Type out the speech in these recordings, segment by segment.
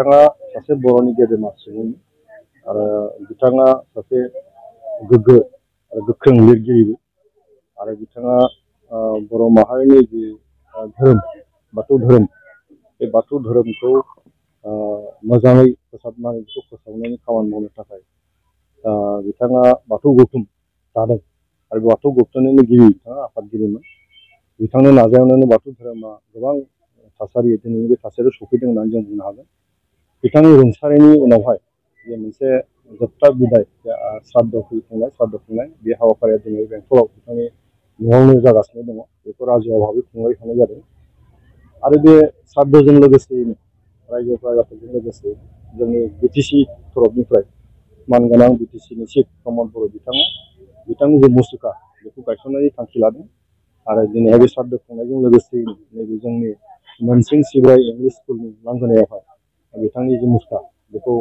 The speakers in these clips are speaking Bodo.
बिथाङा सासे बर'नि गेदेमा सुबुं आरो बिथाङा सासे गोग्गो आरो गोख्रों लिरगिरिबो आरो बिथाङा बर' माहारिनि जि धोरोम बाथौ धोरोम बे बाथौ धोरोमखौ मोजाङै फोसाबनानै बेखौ फोसावनायनि खामानि मावनो थाखाय बिथाङा बाथौ गौथुम दादों आरो बाथौ गौथुमनिनो गिबि बिथाङा आफादगिरिमोन। बिथांनि नाजानायावनो बाथौ धोरोमा गोबां थासारि दिनैनि बे थासारियाव सफैदों होननानै जों बुंनो हागोन। बिथांनि रुंसारिनि उनावहाय जे मोनसे जोबथा बिदाय श्राद्ध खुंनाय बे हाबाफारिया दिनै बेंटलाव बिथांनि न'आवनो जागासिनो दङ। बेखौ राजुवा भाबै खुंबाय थानाय जादों आरो बे श्राद्धजों लोगोसेयैनो रायजो राजाफोरजों लोगोसे जोंनि बिटिसि तरफनिफ्राय मानगोनां बिटिसिनि चिफ प्रमद बर' बिथांनि जे मुसुखा बेखौ गायसननायनि थांखि लादों आरो दिनैहाय बे श्राद्ध खुंनायजों लोगोसेयैनो नैबे जोंनि मोनसिं सिब्राय इंलिस स्कुलनि लांगोनायावहाय बिथांनि जे मुसुखा बेखौ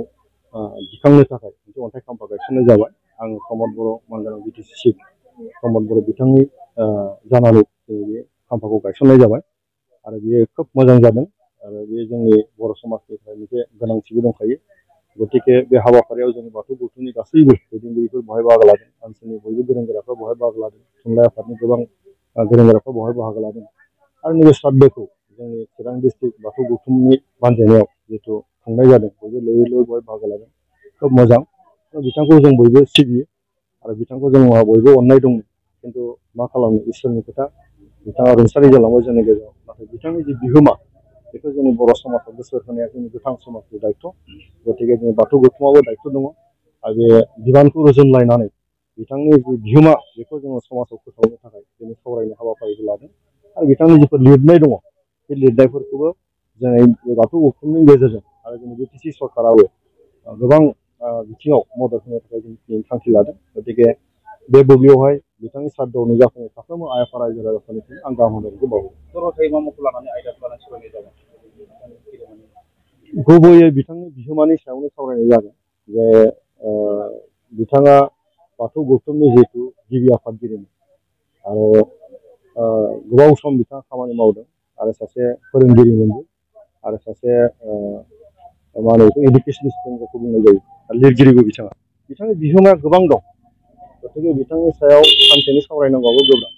दिखांनो थाखाय मोनसे अन्थाइ खाम्फा गायसननाय जाबाय। आङो प्रमद बर' मानगोनां बिटिसि चिफ प्रमद बर' बिथांनि जानानै बे खाम्फाखौ गायसननाय जाबाय आरो बेयो खोब मोजां जादों आरो बे जोंनि बर' समाजनि थाखाय मोनसे गोनांथिबो दंखायो। गतिके बे हाबाफारियाव जोंनि बाथौ गौथुमनि गासैबो दैदेनगिरिफोर बेवहाय बाहागो लादों। ओनसोलनि बयबो गोरों गोराफ्रा बेवहाय बाहागो लादों। थुनलाइ आफादनि गोबां गोरों गोराफ्रा बेवहाय बाहागो लादों आरो नैबे श्राद्धखौ जोंनि चिरां डिस्ट्रिक्ट बाथौ गौथुमनि बानजायनायाव जिहेतु खुंनाय जादों बयबो लोयै लोयै बेवहाय बाहागो लादों। खोब मोजां बिथांखौ जों बयबो सिबियो आरो बिथांखौ जोंहा बयबो अननाय दङ। खिन्थु मा खालामनो इसोरनि खोथा, बिथाङा रुंसारि जालांबाय जोंनि गेजेराव। नाथाय बिथांनि जि बिहोमा बेखौ जोंनि बर' समाजाव गोसो होनाया जोंनि गोथां समाजनि दायथ'। गतिके जोंनि बाथौ गौथुमाबो दायथ' दङ आरो बे बिबानखौ रुजुनलायनानै बिथांनि जि बिहोमा बेखौ जोङो समाजाव फोसावनो थाखाय दिनै सावरायनो हाबाफारिखौ लादों आरो बिथांनि जिफोर लिरनाय दङ बे लिरनायफोरखौबो जोंनि बे बाथौ गौथुमनि गेजेरजों आरो जोंनि बिटिसि सरकाराबो गोबां बिथिङाव मदद होनो थाखाय जों थांखि लादों। गतिके बे बुब्लियावहाय बिथांनि श्राद्धआव नुजाफैनाय साफ्रोमबो आइ आफा रायजो राजाफोरनिसिम आं गाहाम हामलायनायखौ बावो। गुबैयै बिथांनि बिहोमानि सायावनो सावरायनाय जागोन जे बिथाङा बाथौ गौथुमनि जिहेतु गिबि आफादगिरिमोन आरो गोबाव सम बिथाङा खामानि मावदों आरो सासे फोरोंगिरिमोनबो आरो सासे मा होनो बेखौ इडुकेसनिस्ट जायखौ बुंनाय जायो आरो लिरगिरिबो बिथांनि बिहोमाया गोबां दं। गतिके बिथांनि सायाव सानसेनि सावरायनांगौआबो गोब्राब।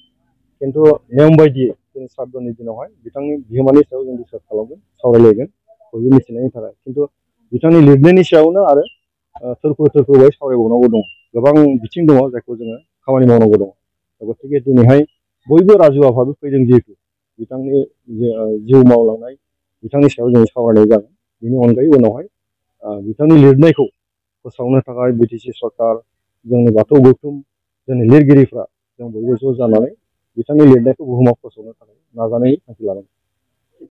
खिन्थु नेम बायदियै जोंनि श्राद्धनि दिनावहाय बिथांनि बिहोमानि सायाव जों डिसकास खालामगोन, सावरायलायगोन बयबो मिथिनायनि थाखाय। खिन्थु बिथांनि लिरनायनि सायावनो आरो थोरफोयै सावरायबावनांगौ दङ। गोबां बिथिं दङ जायखौ जोङो खामानि मावनांगौ दङ। गतिके दिनैहाय बयबो राजुवा भाबै फैदों जिहेतु बिथांनि जिउ मावलांनाय बिथांनि सायाव जों सावरायनाय जागोन। बेनि अनगायै उनावहाय बिथांनि लिरनायखौ फोसावनो थाखाय बिटिसि सरकार, जोंनि बाथौ गौथुम, जोंनि लिरगिरिफ्रा जों बयबो ज' जानानै बिथांनि लिरनायखौ बुहुमाव फोसावनो थाखाय नाजानायनि थांखि लादों।